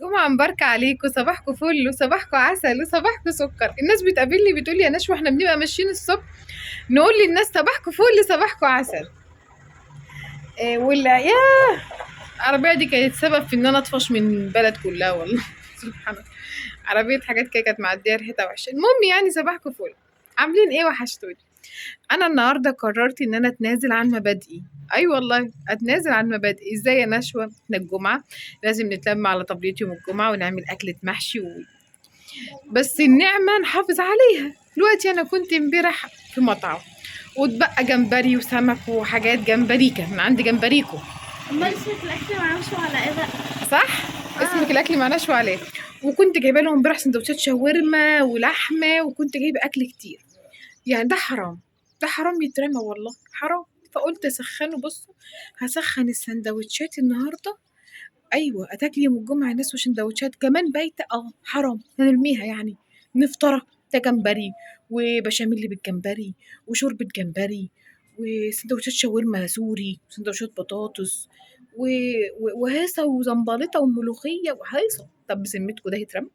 جمعة مباركة عليكم، صباحكم فل وصباحكم عسل وصباحكم سكر. الناس بتقابلني بتقول لي يا نشوى احنا بنبقى ماشيين الصبح نقول للناس صباحكم فل صباحكم عسل. إيه ولا يا العربية دي كانت سبب في ان انا اطفش من البلد كلها والله. سبحان الله، عربية حاجات كده كانت معدية ريحتها وحشة. المهم يعني صباحكم فل، عاملين ايه؟ وحشتوني. انا النهارده قررت ان انا اتنازل عن مبادئي. اي أيوة والله اتنازل عن مبادئي. ازاي يا نشوى؟ احنا الجمعة لازم نتلم على طبليه يوم الجمعة ونعمل اكله محشي بس النعمة نحافظ عليها. دلوقتي انا كنت امبارح في مطعم واتبقى جمبري وسمك وحاجات جمبريكا من عند جمبريكو. امال اسمك الاكل مع نشوى على ايه بقى؟ صح؟ اسمك الاكل مع نشوى عليه. وكنت جايبه لهم امبارح سندوتشات شاورما ولحمه، وكنت جايبه اكل كتير. يعني ده حرام، ده حرام يترمى والله حرام. فقلت اسخنه. بصوا هسخن السندوتشات النهارده. ايوه اتاكل يوم الجمعة الناس وسندوتشات كمان بايته، حرام هنرميها يعني، نفطرها. ده جمبري وبشاميل بالجمبري وشوربه جمبري وسندوتشات شاورما سوري وسندوتشات بطاطس وهيصه وزنبلطه وملوخيه وهيصه. طب بذمتكم ده يترمى؟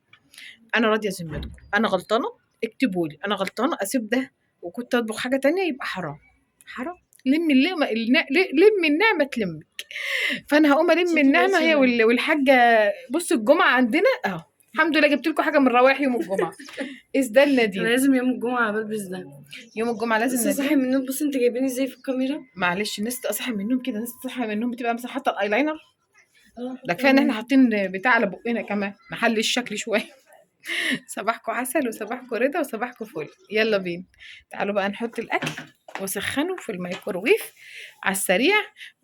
انا راضية ذمتكم، انا غلطانة؟ اكتبوا لي انا غلطانة، اسيب ده وكنت اطبخ حاجة تانية يبقى حرام. حرام. لم اللقمة، لم النعمة تلمك. فانا هقوم الم النعمة هي والحاجة. بصوا الجمعة عندنا اهو الحمد لله جبت لكم حاجة من روايح يوم الجمعة. ازدال نادين. انا لازم يوم الجمعة بلبس ده. يوم الجمعة لازم لسه صاحي من النوم. بص انت جايبيني ازاي في الكاميرا؟ معلش الناس تبقى صاحية من النوم كده، الناس تصحى من النوم بتبقى مثلا حاطه الايلاينر. ده كفاية ان احنا حاطين بتاع على بقنا كمان نحلي الشكل شوية. صباحكم عسل وصباحكم رضا وصباحكم فل. يلا بينا تعالوا بقى نحط الاكل وسخنه في الميكروويف على السريع.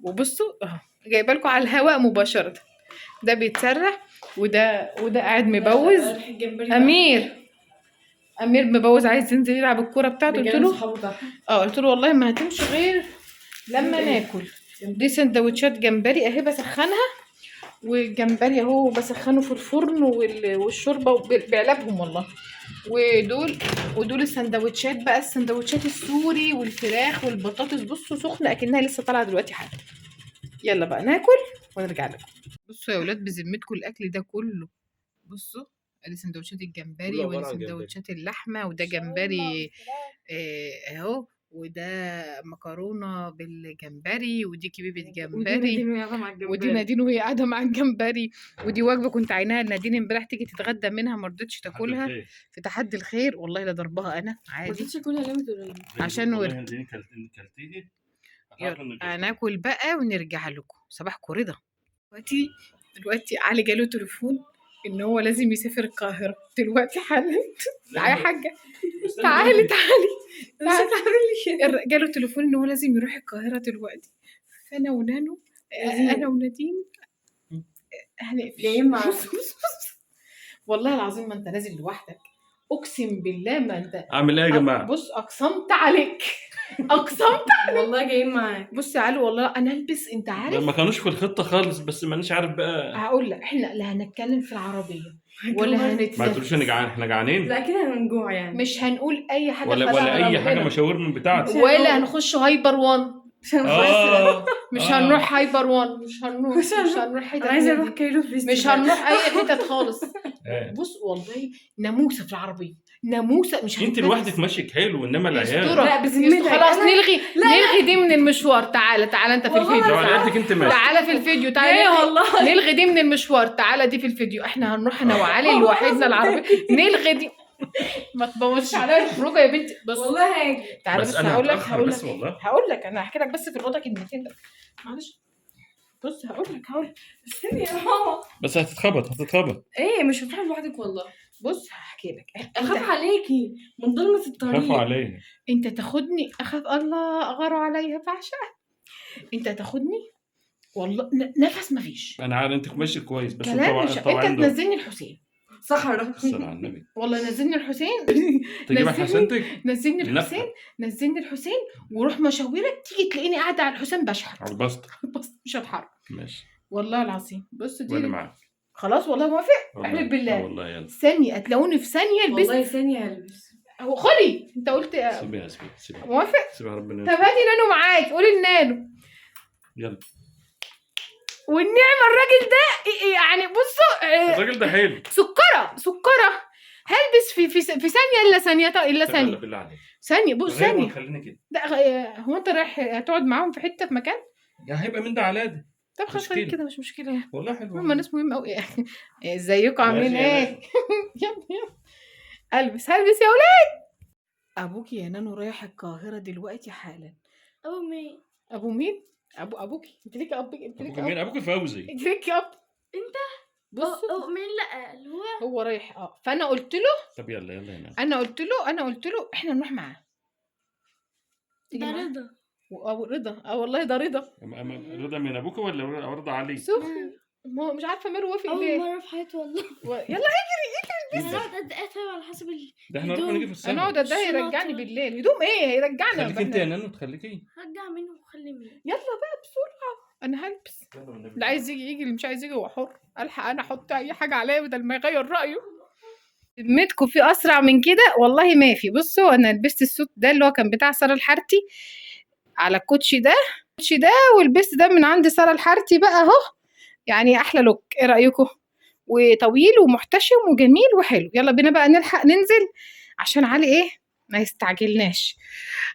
وبصوا اهو جايبه لكم على الهواء مباشرة. ده بيتسرح وده قاعد مبوز. امير مبوز عايز ينزل يلعب الكورة بتاعته. قلت له قلت له والله ما هتمشي غير لما ناكل. دي سندوتشات جمبري اهي بسخنها، والجمبري اهو بسخنه في الفرن والشوربه بعلبهم والله. ودول السندوتشات بقى، السندوتشات السوري والفراخ والبطاطس. بصوا سخنة اكنها لسه طالعه دلوقتي حالا. يلا بقى ناكل ونرجع لكم. بصوا يا ولاد بذمتكم الاكل ده كله، بصوا ادي سندوتشات الجمبري وادي سندوتشات اللحمة، وده جمبري اهو، وده مكرونه بالجمبري، ودي كبيبه جمبري، ودي نادين وهي قاعدة مع الجمبري، ودي وجبة كنت عيناها لنادين امبارح تيجي تتغدى منها ما رضتش تاكلها في تحدي الخير. والله لا ضربها انا عادي. ما رضتش اكلها ليه؟ بتقولي عشان ورد. يلا هناكل بقى ونرجع لكم. صباحكم رضا. دلوقتي علي جاله تليفون ان هو لازم يسافر القاهرة دلوقتي حالا. تعالي يا حاجة، تعالي تعالي تعالي. جاله تليفون ان هو لازم يروح القاهرة دلوقتي. فانا ونانو، انا ونادين هنقفش. والله العظيم ما انت نازل لوحدك، اقسم بالله ما انت. اعمل ايه يا جماعة؟ بص اقسمت عليك، اقسمت عليك والله جايين معاك. بص يا علي والله انا هلبس، انت عارف ما كانوش في الخطة خالص، بس مانيش عارف بقى. هقول لك احنا لا هنتكلم في العربية ولا هنتنفس. ما تقولوش ان جعان، احنا جعانين. لا كده هنجوع يعني، مش هنقول اي حاجة ولا اي حاجة مشاوير من بتاعتي، ولا هنخش هايبر وان. مش هنروح هايبر وان، مش هنروح حتت. انا عايزه اروح كايرو فيستيفال. مش هنروح اي حتت خالص. بص والله ناموسه في العربية، ناموسه. مش انت لوحدك ماشيك حلو، انما العيال لا بذمتك. خلاص نلغي دي من المشوار. تعالى تعالى انت في الفيديو، تعالى في الفيديو، تعالى والله نلغي دي من المشوار. تعالى دي في الفيديو، احنا هنروح انا وعلي لوحدنا العربية. نلغي دي، ما تبوظش عليا الخروجه يا بنتي. بص والله هاجي. تعالى بس هقول لك، هقول لك انا هحكي لك بس في الاوضة كلمتين بس معلش. بص هقول لك استني يا ماما بس هتتخبط. ايه مش هتروحي لوحدك والله. بص هحكي لك، اخاف عليكي من ظلمه الطريق. خافوا عليا. انت تاخدني، اخاف الله اغاروا عليا فعشقها. انت تاخدني والله نفس مفيش. انا عارف انت ماشي كويس، بس طبعا انت تنزلني الحسين صحراء. الصلاة على النبي. والله نزلني الحسين. تجيب حسنتك. نزلني الحسين، نزلني الحسين وروح مشاويرك، تيجي تلاقيني قاعدة على الحسين بشحت على البسط. مش هتحرك. ماشي والله العظيم. بص دي وانا معاك خلاص والله موافق. احلف بالله والله. يلا ثانية هتلاقوني في ثانية لبست والله ثانية هلبس. هو خلي انت قلت سيبيها سيبيها موافق. سيبها ربنا. طب هاتي نانو معاك، قولي لنانو يلا. والنعمة الراجل ده يعني بصوا، الراجل ده حلو. سكره سكره. هلبس في في في ثانية الا ثانية الا ثانية. بالله عليك ثانية، بص ثانية. خلينا كده. لا هو انت رايح هتقعد معاهم في حتة في مكان؟ يعني هيبقى من ده على ده. طب خلاص خليك كده، مش مشكلة يعني. والله حلو، هم ناس مهمة قوي. ازيكم عاملين ايه؟ يلا يلا البس، هلبس يا ولاد. ابوكي يا نانو رايح القاهرة دلوقتي حالا. ابو مين؟ ابو مين؟ ابوكي. انت ليكي اب؟ انت ليكي اب؟ مين؟ ابوك فوزي. انت ليكي اب؟ انت؟ بص مين؟ لا اللي هو رايح. فانا قلت له طب يلا يلا هنا. انا قلت له احنا نروح معاه. ده رضا. رضا. والله ده رضا. رضا من ابوك ولا رضا علي؟ سخن. ما هو مش عارفه ماله وافق ليه. اول مرة في حياتي والله. يلا اجري اجري. هنقعد قد ايه طيب؟ على حسب ده احنا نروح نيجي في السنة. هنقعد قد ايه؟ هيرجعني بالليل. هدوم ايه هيرجعنا؟ خليك انت يا نانو، تخليكي. رجع مين وخلي مين. يلا بقى بسرعة، انا هلبس. اللي عايز يجي يجي، اللي مش عايز يجي هو حر. الحق انا احط اي حاجة عليا بدل ما يغير رايه. ذمتكم في اسرع من كده؟ والله ما في. بصوا انا لبست ال suit ده اللي هو كان بتاع ساره الحارتي على الكوتشي ده، الكوتشي ده، ولبست ده من عند ساره الحارتي بقى اهو. يعني احلى look، ايه رايكم؟ وطويل ومحتشم وجميل وحلو. يلا بينا بقى نلحق ننزل عشان علي ايه ما يستعجلناش.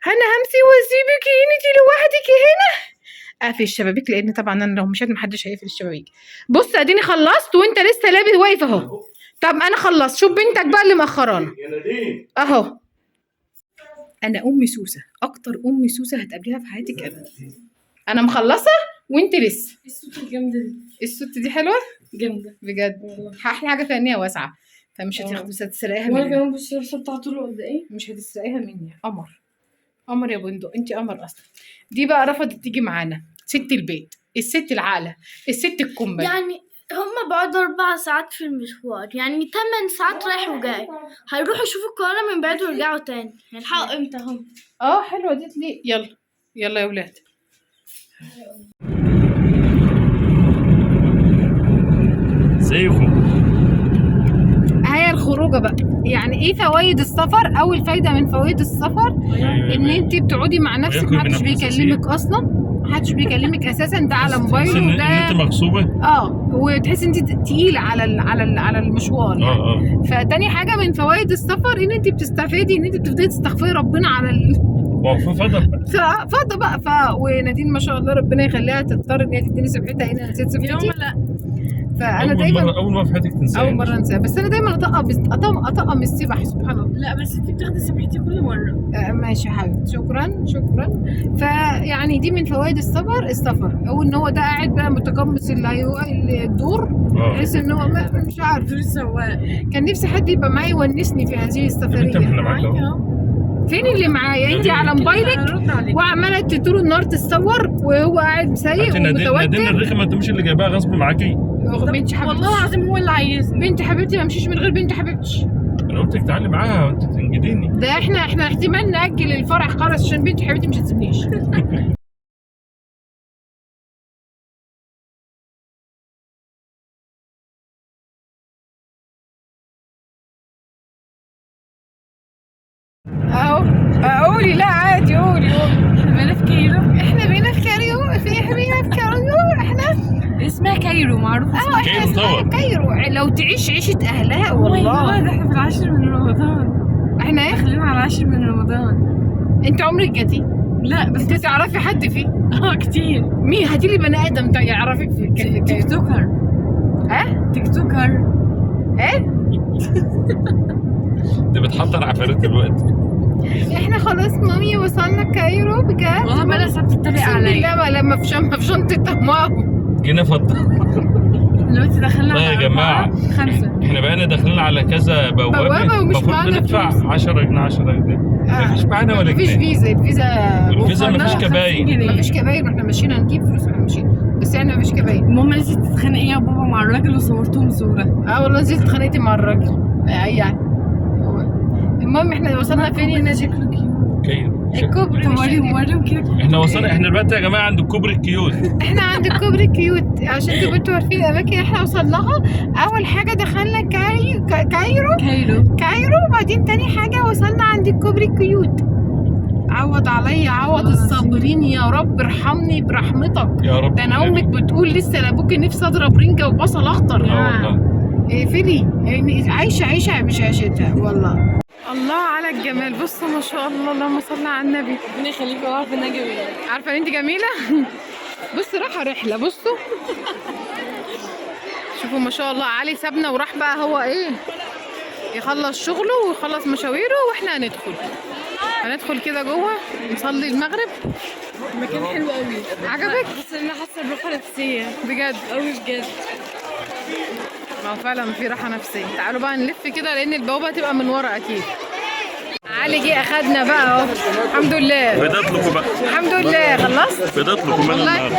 انا همشي واسيبك انتي لوحدك هنا. اقفل الشبابيك لان طبعا انا لو مشيت محدش هيقفل الشبابيك. بص اديني خلصت وانت لسه لابس واقف اهو. طب انا خلصت، شوف بنتك بقى اللي مأخرانا اهو. انا ام سوسة، اكتر ام سوسة هتقابليها في حياتك ابدا. انا مخلصة وانت لسه. ال suit الجامدة دي. ال suit دي حلوة جامدة بجد والله. احلى حاجة فيها ان هي واسعة، فمش هتسرقيها مني. وانا كمان بص اللبسه بتاعته طوله قد ايه، مش هتسرقيها مني. قمر قمر يا بندق، انت قمر اصلا. دي بقى رفضت تيجي معانا، ست البيت، الست العاقلة، الست الكمبل. يعني هما بعدوا 4 ساعات في المشوار، يعني 8 ساعات رايح وجاي. هيروحوا يشوفوا القاهرة من بعيد ويرجعوا تاني. هيلحقوا امتى هم؟ حلوة دي ليه. يلا يلا يا ولاد. ازيكم؟ هي الخروجه بقى. يعني ايه فوائد السفر؟ اول فايده من فوائد السفر ان انت بتقعدي مع نفسك، محدش بيكلمك اصلا، محدش بيكلمك اساسا، ده على موبايله وده انت مغصوبه. وتحسي انت تقيلة على على على المشوار يعني. فتاني حاجة من فوائد السفر ان انت بتستفادي ان انت بتفضلي تستغفري ربنا على فضل بقى. ونادين ما شاء الله ربنا يخليها تضطر ان هي تديني سبحتها هنا، نسيت سبحتي. فانا دايما اول مرة في حياتك تنساها. اول مرة انساها، بس انا دايما اطقم السبح سبحان الله. لا بس انت بتاخدي سبحتي كل مرة. ماشي يا حبيبتي، شكرا شكرا. فيعني دي من فوائد السفر، او ان هو ده قاعد بقى متقمص اللي الدور، بحيث ان هو مش عارف دور السواق. كان نفسي حد يبقى معايا يونسني في هذه السفرية. انت معاك اهو. فين اللي معايا؟ انت على موبايلك وعماله طول النهار تتصور وهو قاعد سايق ومتوتر. نادين الرخمه، انت مش اللي جايباها غصب معاكي. بنتي حبيبتي والله العظيم هو اللي عايزني. بنتي حبيبتي ما امشيش من غير بنتي حبيبتي. انا قلت لك تعالي معاها وانت تنجديني. ده احنا احتمال ناجل الفرح خالص عشان بنتي حبيبتي مش هتسيبنيش. اهو قولي. لا عادي قولي. احنا بقينا في Cairo. احنا بقينا في Cairo. في بقينا في Cairo. احنا اسمها Cairo معروفة. احنا اسمها Cairo. لو تعيش عيشة اهلها والله. ده احنا في 10 من رمضان. احنا ايه؟ داخلين على 10 من رمضان. انت عمرك جتي؟ لا بس انت تعرفي حد فيه؟ كتير. مين؟ هاتي لي بني ادم يعرفك فيه. TikToker. ها؟ TikToker. ايه؟ انت بتحضر عفاريت دلوقتي. احنا خلاص مامي وصلنا Cairo بجد. والله بقى لسه بتتريق عليا. بالله لما في شنطه ماما جينا فضل. دلوقتي دخلنا على يا جماعة 5. احنا بقينا داخلين على كذا بوابه ومش معانا ندفع 10 جنيه 10 جنيه. مفيش معانا ولا جنيه. مفيش فيزا. الفيزا مفيش كباين. مفيش كباين، واحنا ماشيين هنجيب فلوس واحنا ماشيين، بس يعني مفيش كباين. المهم نزلت تتخانقي يا بابا مع الراجل وصورتهم صوره. والله نزلت اتخانقتي مع الراجل. يعني المهم احنا وصلنا فين هنا؟ شكله cute. Cairo الكوبري. وريهم كده. احنا وصلنا، احنا دلوقتي يا جماعة عند الكوبري ال cute. احنا عند الكوبري ال cute عشان تبقوا انتوا عارفين الاماكن اللي احنا وصلناها. اول حاجة دخلنا Cairo Cairo، وبعدين تاني حاجة وصلنا عند الكوبري ال cute. عوض عليا، عوض الصابرين يا رب، ارحمني برحمتك. يا رب. ده انا امك بتقول لسه لابوكي نفسي اضرب رنجه وبصل اخضر. اه والله. اقفلي يعني، عايشه عيشه مش عيشتها والله. الله على الجمال، بصوا ما شاء الله، اللهم صل على النبي. ربنا يخليكي والله، عارفه انها جميلة. عارفه ان انت جميلة. بصي راحة رحله، بصوا شوفوا ما شاء الله. علي سابنا وراح بقى هو ايه يخلص شغله ويخلص مشاويره، واحنا هندخل كده جوه نصلي المغرب. مكان حلو قوي. عجبك؟ بس انا حاسه براحة نفسية بجد؟ قوي بجد. ما هو فعلا في راحة نفسية. تعالوا بقى نلف كده لان البوابة هتبقى من ورا اكيد. علي جه اخدنا بقى اهو، الحمد لله. فضلت لكم بقى. الحمد لله خلصت. فضلت لكم انا والله النهارده.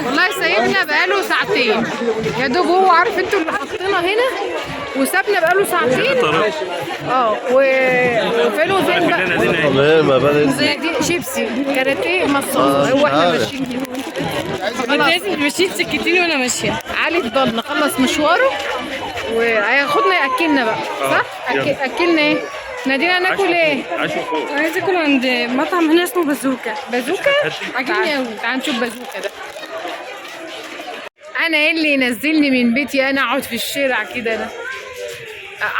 والله سايبنا بقاله ساعتين يا دوب، هو عارف انتوا اللي حطينا هنا وسابنا بقاله ساعتين. طريق. اه وفين وفين بقى. كلنا دينا ايه؟ ما بدأت. زي دي شيبسي كاراتيه مصاص، هو احنا عارف. ماشيين كده. انت خلاص لازم تمشي تسكتيني وانا ماشية. علي اتضل خلص مشواره وهياخدنا ياكلنا بقى، صح؟ يلا. اكلنا ايه؟ نادينا ناكل ايه؟ عاش فوق. عايزه اكل عند مطعم هنا اسمه بازوكا. بازوكا؟ عاجبني قوي. تعال نشوف بازوكا ده. انا ايه اللي ينزلني من بيتي؟ انا اقعد في الشارع كده؟ انا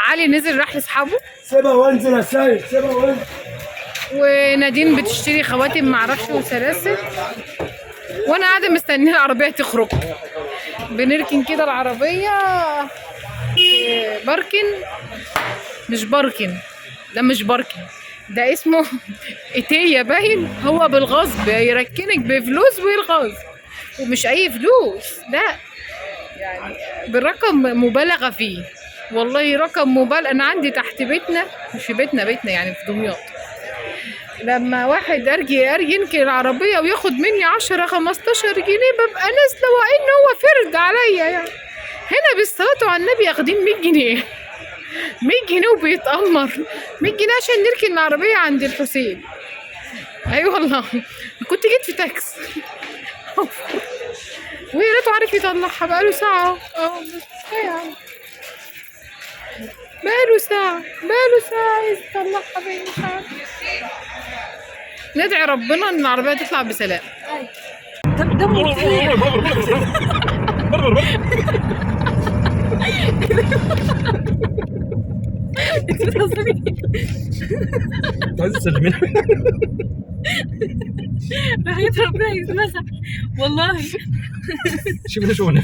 علي نزل راح لاصحابه. سيبها وانزل يا سيد، سيبها وانزل. ونادين بتشتري خواتم معرفش وسلاسل، وانا قاعدة مستنيه العربية تخرج. بنركن كده العربية parking، مش parking ده، مش parking ده، اسمه اتيه باين. هو بالغصب يركنك بفلوس، بالغصب، ومش اي فلوس، لا يعني بالرقم مبالغه فيه والله، رقم مبالغ. انا عندي تحت بيتنا، مش في بيتنا، بيتنا يعني في دمياط، لما واحد ارجي ينكر العربية وياخد مني 10 15 جنيه ببقى نازله وان هو فرد عليا يعني. هنا بالصلاة على النبي اخدين 100 جنيه، 100 جنيه وبيتأمر 100 جنيه عشان نركن العربية عند الحسين. اي أيوة والله كنت جيت في تاكس. ويا ريته عارف يطلعها، بقاله ساعة اهو. ايه يا عم، بقاله ساعة، بقاله ساعة عايز يطلعها، باين مش عارف. ندعي ربنا ان العربية تطلع بسلام. طب ده مطير. انت بتهزري؟ انت عايز تسلميني؟ رحمة ربنا يتمسح والله. شوف ليش انا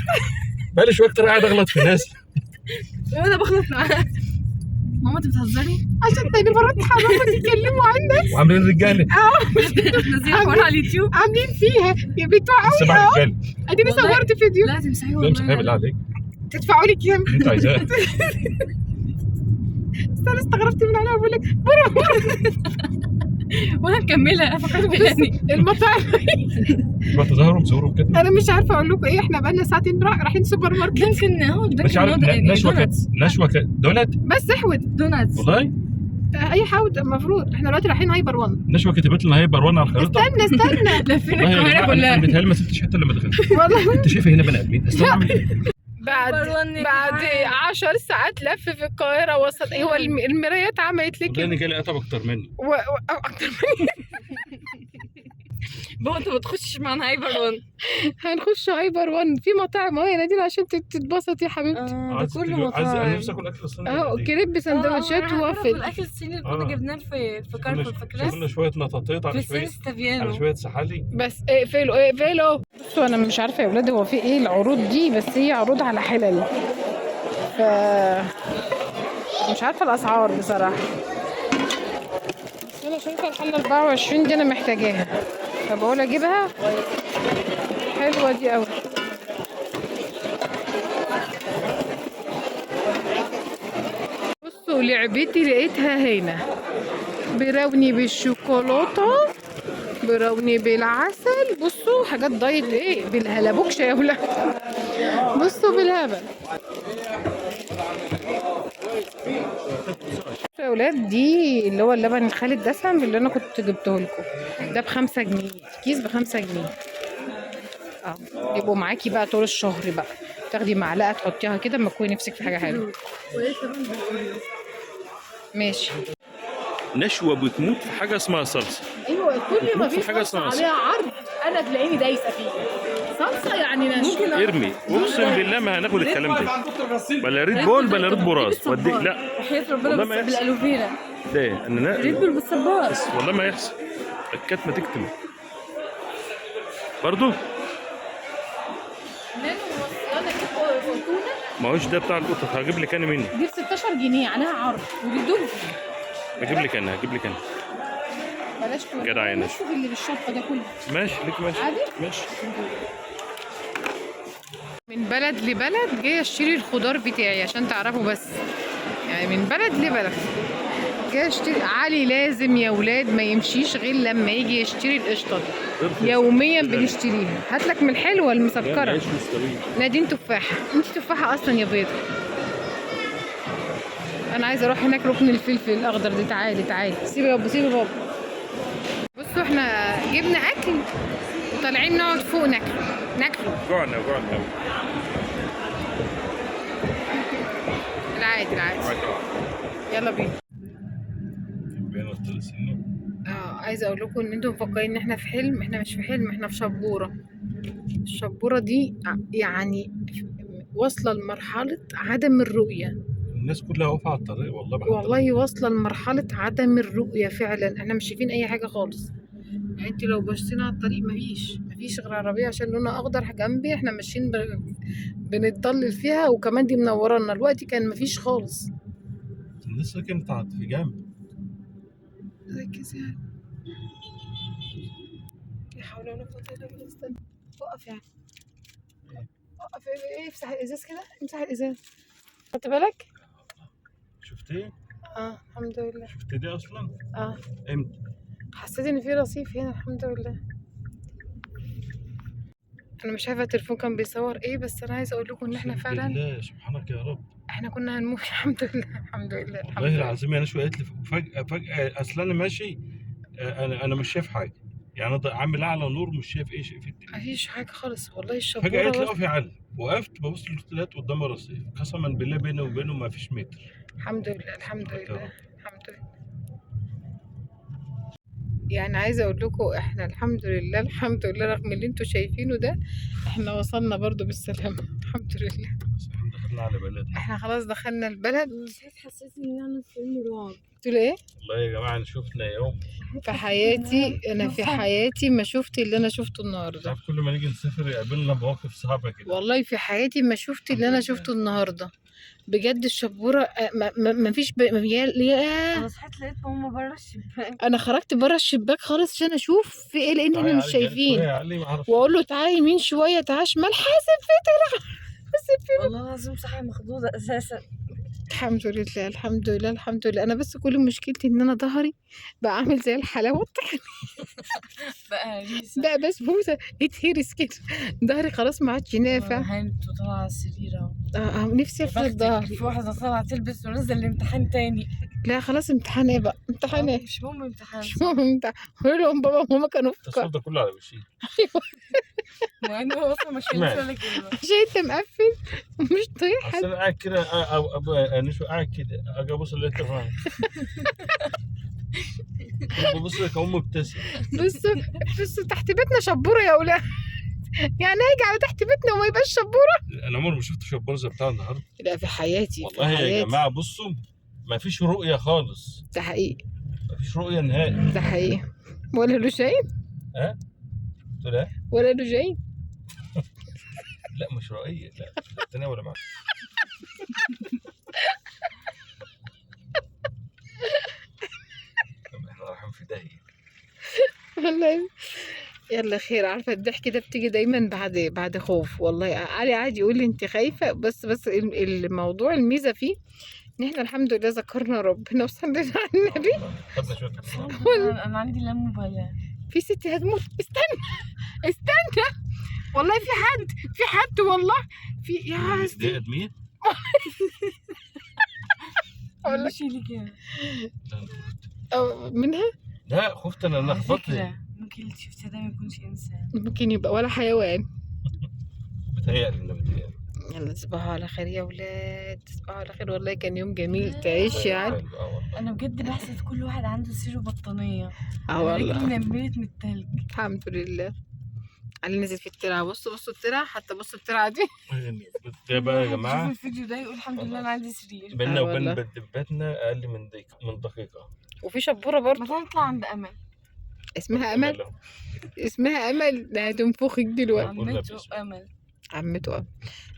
بقالي شوية اكتر قاعد اغلط في ناس. وانا بخلط معاها. ماما انت بتهزري؟ عشان تاني مرة حضرتك يتكلموا عنك. وعاملين رجاله. بتنزلي حوار على اليوتيوب؟ عاملين فيها يا بتوع بس قوي مع اهو. رجاله. اديني والله. صورت فيديو. لا تمسحي لا مش والله. بالله عليك. تدفعوا لي كام؟ اللي انت عايزاه. بس انا استغربت من عليها، بقول لك وانا مكملة فكرت بغني. المطاعم. رحت ظهرهم صورهم كده. انا مش عارفه اقول لكم ايه، احنا بقالنا ساعتين رايحين سوبر ماركت. ممكن اهو. مش عارف نشوه كانت، نشوه كانت دونات. بس احود donuts. والله اي حود، المفروض احنا دلوقتي رايحين هايبر 1. نشوه كتبت لنا هايبر 1 على الخريطة. استنى استنى. لفينا والله يا القاهرة جماعة انا كلها. بيتهيألي ما سبتش حتة لما دخلت. والله انت شايفه هنا بني ادمين اصل أنا عامل إيه؟ بعد هايبر 1 يا بعد جدعان. 10 ساعات لف في القاهرة وصل. هو المرايات عملت لك والله انا جالي قطب اكتر مني. اكتر مني. بابا انت ما تخشش معانا هايبر 1. هنخش هايبر 1 في مطاعم اهو يا نادين عشان تتبسط يا حبيبتي. ده عايز كله عايز انا مطاعم. نفسي اكل اكل صيني. اهو كريب سندوتشات وافل. الاكل الصيني اللي كنا جبناه في كارفور، فاكراه؟ شفنا شوية نطاطيط في على سان شوية على ستافيانو. شوية سحالي. بس اقفلوا اقفلوا. بصوا انا مش عارفه يا ولاد هو في ايه العروض دي، بس هي عروض على حلل، ف مش عارفه الاسعار بصراحة. بس انا شايفه الحلة 24 دي انا محتاجاها، فبقول اجيبها. حلوة دي قوي. بصوا لعبتي لقيتها هنا، brownie بالشوكولاته، brownie بالعسل. بصوا حاجات diet ايه بالهلبوكشه يا ولاد. بصوا بالهبل. بصوا يا ولاد دي اللي هو اللبن الخالي الدسم اللي انا كنت جبته لكم ده ب5 جنيه، كيس ب5 جنيه. يبقوا معاكي بقى طول الشهر بقى، تاخدي معلقه تحطيها كده اما تكوني نفسك في حاجة حلوة. ماشي. نشوه بتموت في حاجة اسمها صلصه. ايوه كل ما في في حاجة صلصه اسمها عليها عرض انا تلاقيني دايسه فيه. صلصه يعني نشوه. ارمي، اقسم بالله ما هناخد الكلام ده، بلا ريد بول بلا ريد براز. ودي لا وحياة ربنا والله بس ما يحصل. بالالوفيرا. ده انا ريد بول بالصبار. والله ما يحصل. الكتمه تكتم برضو. نانو موصيانا كده تونه. ما هوش ده بتاع القطط، هجيب لك انا منه. دي ب 16 جنيه عليها عرض، ودي دول. هجيب لك انا، هجيب لك انا. بلاش تونه. جدع يا نشوى. شوف اللي بالشطه ده كله. ماشي ليك، ماشي عادي؟ ماشي. من بلد لبلد جاية اشتري الخضار بتاعي عشان تعرفوا بس، يعني من بلد لبلد جاية اشتري. علي لازم يا ولاد ما يمشيش غير لما يجي يشتري القشطه دي، يوميا بنشتريها. هاتلك من الحلوة المسكره. عيش مستوي. نادين تفاحة، انت تفاحة اصلا يا بيضة. انا عايزه اروح هناك ركن الفلفل الاخضر دي. تعالي تعالي، سيبي يا بابا، سيبي يا بابا. بصوا احنا جبنا اكل وطالعين نقعد فوق ناكله ناكله. جوعنا جوعنا قوي. العادي العادي، يلا بينا. بين السنة. عايزه اقول لكم ان انتم مفكرين ان احنا في حلم، احنا مش في حلم، احنا في شبوره. الشبوره دي يعني واصله لمرحلة عدم الرؤية. الناس كلها واقفة على الطريق والله بحد. والله واصله لمرحلة عدم الرؤية فعلا، احنا مش شايفين اي حاجة خالص. يعني انت لو بصينا على الطريق مفيش غير عربية عشان لونها اخضر جنبي، احنا ماشيين بنتضلل فيها، وكمان دي منورة لنا. الوقت كان مفيش خالص. الناس كانت في جنب. ركز يعني، لا حول ولا قوة إلا بالله. استنى وقف يعني، وقف. ايه امسح الإزاز كده، امسح الإزاز. خدت بالك؟ شفت ايه؟ الحمد لله. شفت دي اصلا؟ امتى؟ حسيت إن في رصيف هنا، الحمد لله. أنا مش عارفة التليفون كان بيصور إيه، بس أنا عايزة أقول لكم إن إحنا أقسم فعلا بالله سبحانك يا رب، إحنا كنا هنموت. الحمد لله الحمد لله الحمد والله لله. العظيم يا نشوى قالت لي فجأة فجأة، اصل انا ماشي، انا مش شايف حاجة، يعني انا عامل اعلى نور مش شايف اي شيء في الدنيا. مفيش حاجة خالص والله. فجأة الشبورة قالت لي اقف يا علي، وقفت ببص لقيت قدام الرصيف، قسما بالله بيني وبينه ما فيش متر. الحمد لله الحمد سبحانك يا لله رب. الحمد لله. يعني عايزه اقول لكم احنا الحمد لله الحمد لله، رغم اللي انتوا شايفينه ده احنا وصلنا برضو بالسلامة الحمد لله. بس احنا دخلنا على بلدنا، احنا خلاص دخلنا البلد. حسيت ان انا في فيلم رعب. تقول ايه؟ والله يا جماعة شفنا يوم في حياتي، انا في حياتي ما شفت اللي انا شفته النهارده. عارف، كل ما نيجي نسافر يقابلنا مواقف صعبة كده. والله في حياتي ما شفت اللي انا شفته النهارده بجد. الشبوره ما فيش يا انا صحيت لقيت ماما بره الشباك. انا خرجت بره الشباك خالص عشان اشوف في ايه، لان احنا مش شايفين. واقول له تعالى يمين شوية تعالى شمال، حاسب في طلع حاسب في. والله العظيم صحيح مخضوضه اساسا. الحمد لله الحمد لله الحمد لله. انا بس كل مشكلتي ان انا ظهري بقى عامل زي الحلاوة الطحين، بقى هريسه بقى بسبوسه اتهرس كده، ظهري خلاص ما عادش نافع. هانت وطالعه على السرير اهو. نفسي افرد ظهري. في واحدة طالعه تلبس ونزل الامتحان تاني. لا خلاص امتحان ايه بقى، امتحان ايه، مش مهم امتحان. مش مهم امتحان. قولوا لهم بابا وماما كانوا في التصوير ده كله على وشي. مع ان هو اصلا ما شالش ولا كلمة. عشان انت مقفل ومش طايق حد. اصل انا قاعد كده، نشوى قاعد كده، اجي ابص لقيت الراجل ببص لك اقوم مبتسم. بصوا بصوا تحت بيتنا شبوره يا اولاد، يعني هيجي على تحت بيتنا وما يبقاش شبوره. انا عمري ما شفت شبورة زي بتاع النهارده لا في حياتي، في والله يا حياتي. جماعة. بصوا ما فيش رؤية خالص، ده حقيقي ما فيش رؤية نهائي. ده حقيقي. ولا له شيء، قلت لها ولا له شيء. لا مش رؤية، لا الثانية ولا معاك. احنا رايحين في داهية والله يلا خير. عارفه الضحك ده بتيجي دايما بعد خوف. والله علي عادي يقول لي انت خايفة، بس الموضوع الميزة فيه ان احنا الحمد لله ذكرنا ربنا وصلينا على النبي. خدنا شوية. انا عندي لا مبالاة. في ست هتموت، استنى استنى، والله في حد، في حد والله، في يا دي ادميه؟ مش لي كده أو منها. لا خفت انا على لخبطت. فكرة ممكن اللي شفته ده ما يكونش انسان، ممكن يبقى ولا حيوان. بتهيألي انا بتهيألي. يلا تصبحوا على خير يا ولاد، تصبحوا على خير. والله كان يوم جميل، تعيش يعني. حلو، اه والله. انا بجد بحسد كل واحد عنده سرير وبطانيه. اه والله. رجلي نملت من التلج. الحمد لله. علي نزل في الترعة، بصوا بصوا الترعة، حتى بصوا الترعة دي. ده بقى يا يشوف جماعة الفيديو ده يقول الحمد لله انا عندي سرير. بينا آه وبين والله. بيتنا اقل من دقيقة. وفي شبورة برضه. ما نطلع عند امل. اسمها امل، اسمها امل، ده هتنفخك دلوقتي. قلنا عمته باسم. امل. عمته امل.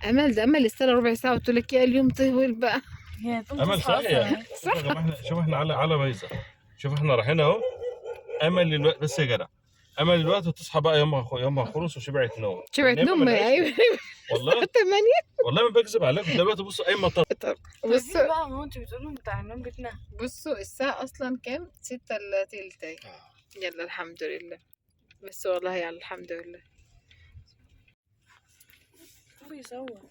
امل ده امل استنى ربع ساعة وتقول لك يا اليوم طول بقى. هي هتقوم امل تصحى صحيح. أصلاً. شوف يا جماعة شوف احنا على بايظة. شوف احنا رايحين اهو. امل الوقت بس يا جدع، امل الوقت وتصحى بقى يومها خلص وشبعت نوم. شبعت نايمة نوم من العشاء. ايوه. والله 8. والله ما بكذب عليكم. دلوقتي بصوا اي مطر. طب بص بصوا بقى، ما هو انتوا بتقولوا بتاع النوم بيتنا. بصوا الساعة أصلا كام؟ 5:45. يلا الحمد لله، بس والله يلا الحمد لله. بيصور.